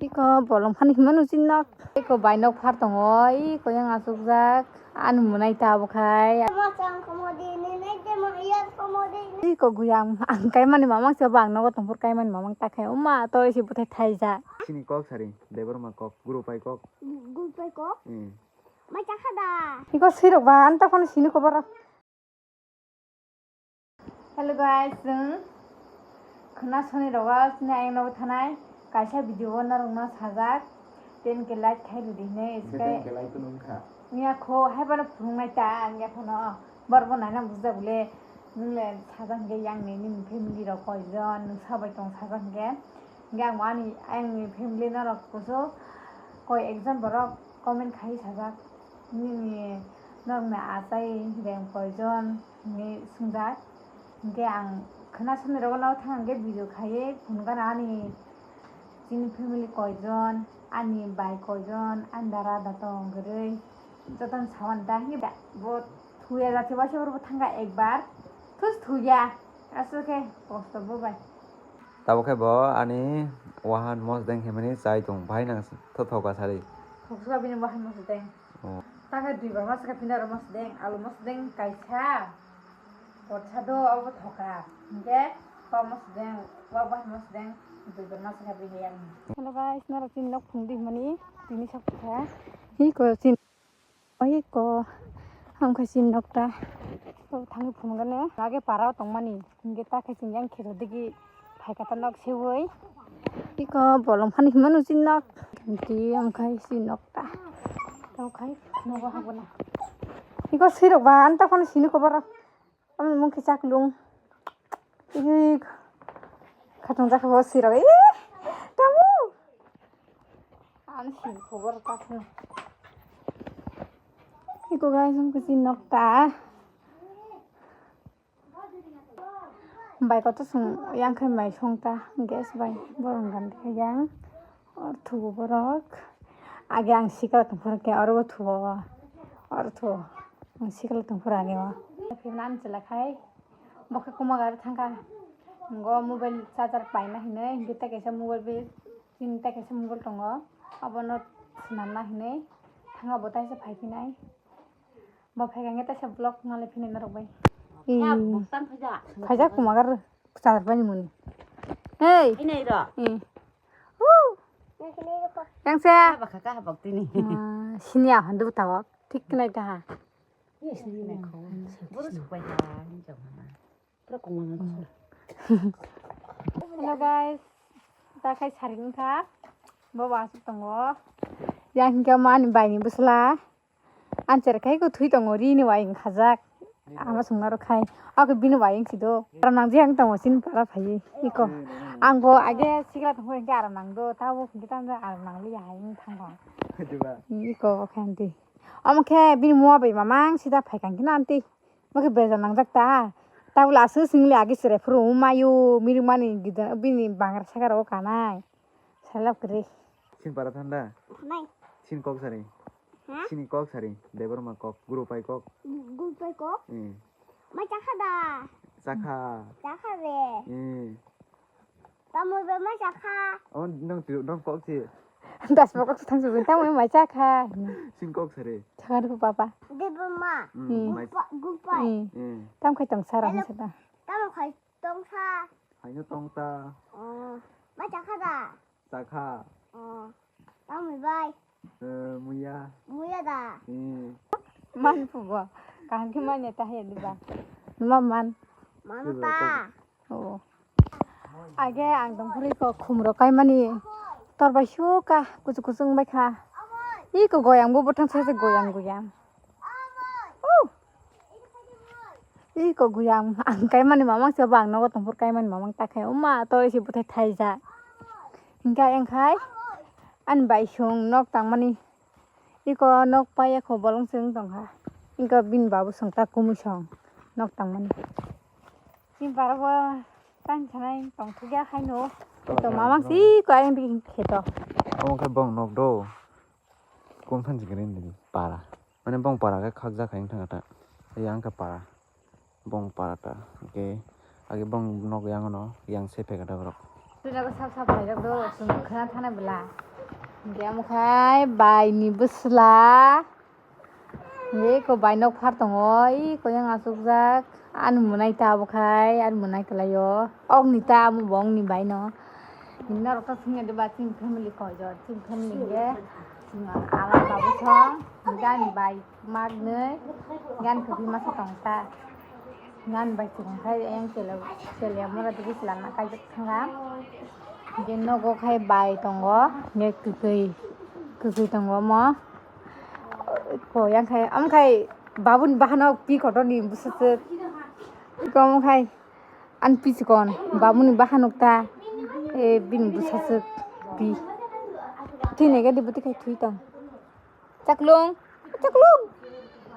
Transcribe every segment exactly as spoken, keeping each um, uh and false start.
Iko bolong phani himano chin nok. Iko bai nok phar tongo, iko yang asukjak. Ani munai ta obo khai. Iko guyang ang kai mani mamang se bang nogo tongphur kai mani mamang ta khai. Uma to isi buthai thaija. Sini kok sari, Debbarma kok, Gurupai kok. Gurupai kok? Hmm. Mai chakha da. Iko sirok ba, anta phone sini kobar. Hello guys, chwng khwna soni rogo chini ayang nogo thanai kaisa video o norok no sajak, ten K like khai rwdi hinwi. Ten K like no wngkha. Wngya kho, hai bono phunuknai ta ang ya phano borok bo naina bujak bole, nwng le sajak hinkhe yang ni nini family rok koijon nwng sabai tong sajak hinkhe. Hinkhe ang ani ayang ni family norok kusu koi ekjon borok comment khai sajak. Nini norokni achai reng koijon hinwi swngjak. Hinkhe ang khwna soni rogo no thang hinkhe video khaiwi phunukgana ani chini family koijon, ani bai koijon, ani dara da tong kwrwi jotono sawan da hinwi bo thuya jati waisa oro bo thangkha ekbar thus thuya aswk khe kosto bo bai. Tabuk khe bo ani wahan mosdeng himani chai tong, bahai nang thothoka sari. Thoksuka bini wahan mosdeng. Oh. Takhe dui bar masa khe phina aro mosdeng, alu mosdeng kaisa. Porsa do abo thoka. Hinkhe kok mosdeng, kok wahan mosdeng, dui bar masa khe bini yang. Hello guys, naro chini nok phungdi himani, tini sok kha. Hi ko chin. Oi ko, ang khai sin nok ta. To thangwi phunukgano. Lage para o tongmani. Hinkhe ta khai chwng yang khe digi phaikha ta nok seui. Iko bolong phani himano sin nok. Di ang khai sin nok ta. To khai nogo habona. Iko sirok ba anta phano sini kobar. Omo mung khe chaklung. Ih, khatung jakha bo sirok. Ih, tamu. Ani sin khobor chaklung. Iko guys, mung khe sin nok ta. Bai koto sung yang khai mai song ta gas bai borong gandi yang. Or thugo borok. Age ang sikla tongphuru khe oro bo thugo. Oro thugo. Ang sikla tongphuru age o. Phimna ani chwla khai. Bo khe kuma gari thangkha. Ngo mobile charger paina hinwi. Hinkhe tei kaisa mobile bai. Chini tei kaisa mobile tongo. Abono swnamna hinwi. Thangkha bo taisa phaiphinai. Bo phaikha hinkhe taisa vlog nalai phini norok bai. Khe bwtang phaijak. Phaijak kumagar. Kwchar bani muni. Hey. Ini ro. Eh. Hu. Yang se. Ka ba kha ka bok tini. Ah, sini a handu tawak. Thik nai ta ha. Yes, ni nai kho. Buru supai ta ni jong na. Pura kong na. Hello guys. Ta khai saring kha. Bo ba asuk tongo. Yang hingke mani bai ni bwsla. Ancher khai ko thui tongo ri ni wayang khajak. Ama sungna rok khai. Ako bini wayang si do. Aram nang jiyang tongo sin para phai. Iko. Ang bo age sikla tongo hingke aram nang do. Tabo hingke tamo aram nang li ya hayung thang ba. Diba? Iko khanti. Omo khe bini mua bai mamang sida phai kang khe nanti. Omo khe bejal nang jak ta. Tabla aswk singli age sere phuru mayo mirik mani gida bini bangra saka ro kanai. Salap kri. Sin para thanda? Nai. Sin kok sari? Ha? Sini kok sari? Debbarma kok, Gurupai kok. Gurupai kok? Hmm. Mai chakha da? Chakha. Chakha de. Hmm. Tamo be mai chakha. Oh, nang tu, nang kok si. Das mo kok thang su, tamo mai chakha. Sin kok sari? Chakha du papa. Debbarma. Hmm, hmm. Mai. Gurupai. Hmm. Hmm. Tam khai tong sara. Hello. Tamo khai tong sa. Haino tong ta. Oh. Mai chakha da? Chakha. Oh. Tamo bai. Eh, muya. Muya da. Hmm. Man pugo. Kaham khe manya ta he diba. Ma man. Man ta. Oh. Age ang dong phuri ko khumro kai mani. Tor bai suka kuchu kuchung bai kha. Iko goyang bo botang sa goyang goyang. Iko guyang ang kaimani mamang se bang nogo tongphur kaimani mamang ta khai uma to isi buthai thaija. Hingke ang khai ani bai song nok tangmani. Iko nok paiya kho bolong se wng tongkha. Hingke bini babu song ta kumui song nok tangmani. Chini parabo tang sanai tongthokya haino. To mamang si ko ayang digi kheto. Omo khe bong nok do. Kung phan jigini nini para. Mane bong para khe khakjak hai wngkha ta. Yang khe para. Bong para ta. Hingke age bong nok yang no yang se pekata borok. Twi jago sap sap hai rok do, chwng khna thana bwla. Hingke omo khai bai ni bwsla. Hingke eko bai nok phar tongo, eko yang achukjak. Ani mwnai ta obo khai, ani mwnai kwlaio. Okni ta omo bo ongni bai no. Hingke norok to swngya de ba chini family koijon, chini family hingke chwng ala babu song, hingke ani bai maknwi, hingke ani kwthwi masa tong ta. Ngan bai chwng khai yang chele, chele mura digi chwla na kaijak thanga. Je nogo khai bai tongo, nge kwkwi, kwkwi tongo mo. Ko yang khai, am khai babuni bahano pi kotor ni bwswk. Ko am khai an pi chikon, babuni bahano ta, e bini bwswk pi. Twi nege di bwtwi khai twi tong. Chaklung, chaklung.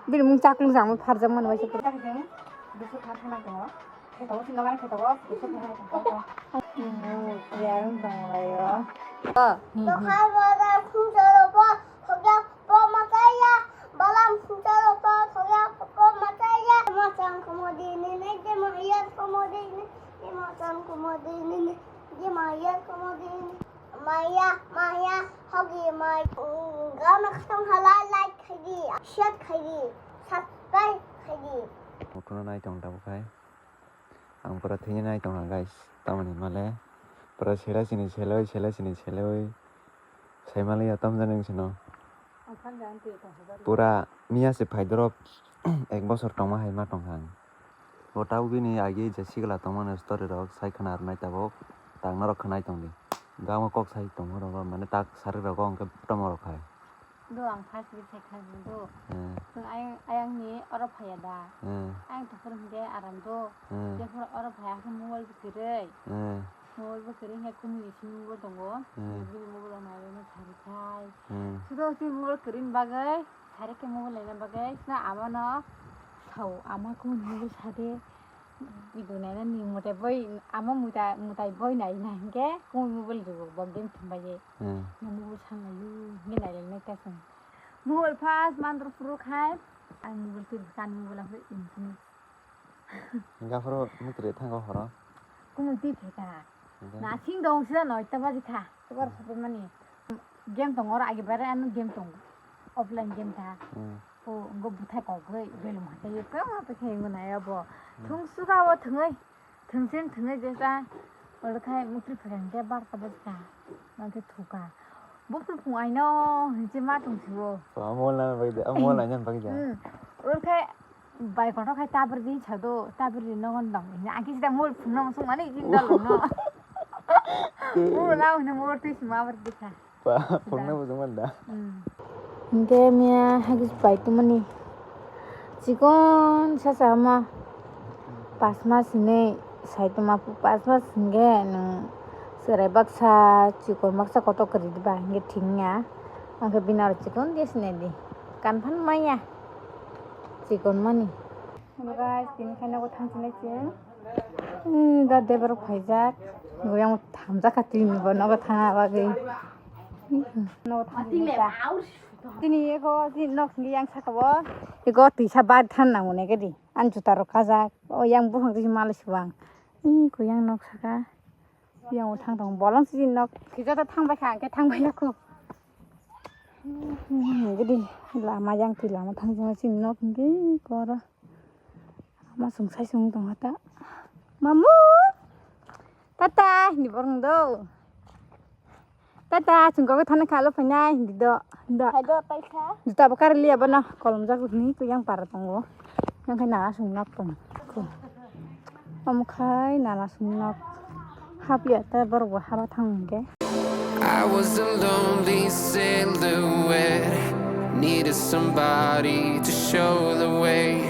Bini mung chaklung jangma pharjak mano waisa pura. Dusu kha khana tongo. Khe tongo, sinno gana khe tongo, dusu kha khana tongo. Hmm, ya, wng tongo laio. Oh. Dokhar bada khumsa robo, thokya po mataya, balam khumsa robo, thokya po mataya. Machang komodini ne, demo iyar komodini, demo chang komodini ne, demo iyar komodini. Maya, maya, hogi mai. Gana khatang halai like khaidi, share khaidi, subscribe khaidi. Mokhuno nai tong tabuk khai. Ang pura thwini nai tongkha guys. Tamoni male pura sela sini seloi, sela sini seloi. Saimaliya tamjani sino. Pura miya se phaidorop ek bosor tongma hai ma tongkha ang. Bo tabuk bini agi je sigla tongmani story rok sai khna rwnai tabuk. Tak norok khwnai tongdi. Gama kok sai tongo rogo mane tak sarwi rogo hwnkhe tamo rok hai. Do ang first week sai khna do. Eh. Chwng ayang, ayangni oro phaiya da. Eh. Ayang tukhur hwnkhe aram do. Eh. Jephuru oro phaiya khe mobile bo kwrwi. Eh. Mobile bo kwrwi hwnkhe kumui ni simi mobile tongo. Eh. Bini mobile rok nairokno sari khai. Eh. Sudo si mobile kwrwi ni bagwi. Sari khe mobile naina bagwi sna amano sao, ama khe mobile sade video nainani mwtai boi, ama mwtai, mwtai boi naina hinkhe khe mobile rwo bo game thumbai ye. Hmm. Na mobile sanglaiyo hinkhe nailainai ta chwng. Mobile first mandro phuru khai ang mobile twi kani mobile ang phuru Infinix. Gaphuru mutri thango horo. Kumu twi theka. Nasing dong sida noita baji kha. Tubar sapemani. Game tongo oro agi bare ano game tongo. Offline game ta. Hmm. O ngo buthai kok goi belum hatai yo kama pe khe ngo nai abo. Hmm. Thung suga o thungai. Thungsin thungai jesa. Oro khai mutri phekang ke bar ta baji kha. Nang ke thuka. Bufru phung aino hinse ma tong siwo. Amol na bagde, amol na bagde. Hmm. Oro khai Bai kotor khai tabri din sado, tabri din nogon dong. Ini aki sida mul phunno sung mani jin dal no. Mul na hune mul tui sima bar dikha. Pa, phunno bujung man da. Hmm. Hingke miya hagis bai tumani. Chikon sasa ma. Pas mas hine sai tuma pas mas hingke nung serai baksa chikon baksa kotor kari diba hingke thingya. Angke binar chikon dia sine di. Kan phan maya. Chikon mani. Hello guys, tini khai nogo thang chinai chwng. Hmm, da debar phaijak. Goyang thamjak kha tini bo nogo thang bagwi. Nogo thang chinai ta. Tini ego si nok ni yang saka bo. Ego tisa bar than nang mone gedi. An juta rok kajak. O yang buphang tisi malai subang. Ih, goyang nok saka. Yang thang tong bolong si nok. Kisa ta thang bai kha, ke thang bai yakho. Gidi lama yang ti lama thang jong si nok ngi koro. Ama sung sai sung tong hata. Mamu. Tata, ni borong do. Tata, sung ko thana khalo phainai hindi do. Do. Hai do paisa. Juta bakar liya bana kolom jak ni tu yang para tongo. Yang khai na sung nok tong. Omo khai nana sumnok hapya ta borok bo haba thang hwnkhe. I was a lonely silhouette, needed somebody to show the way.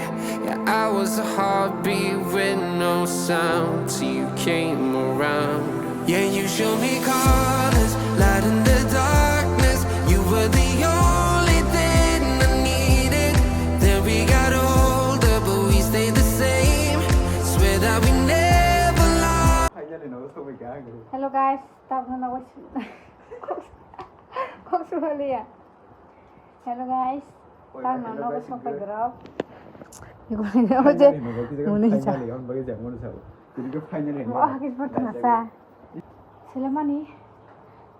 Yeah, I was a heartbeat with no sound till you came around. Yeah, you showed me colors, light in the darkness. You were the only thing I needed. Then we got older, but we stayed the same. Swear that we never lost. Hello guys, tabuk no kok suhaliya. Hello guys, tabuk no nogo sopai borok. Igo ni oje muni sa. Finally, on bagi jang muni sa. Tini ke finally. Wah, kis bertengah sa. Selemani.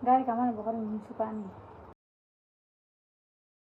Gari kamani bokhorok ni suka ani.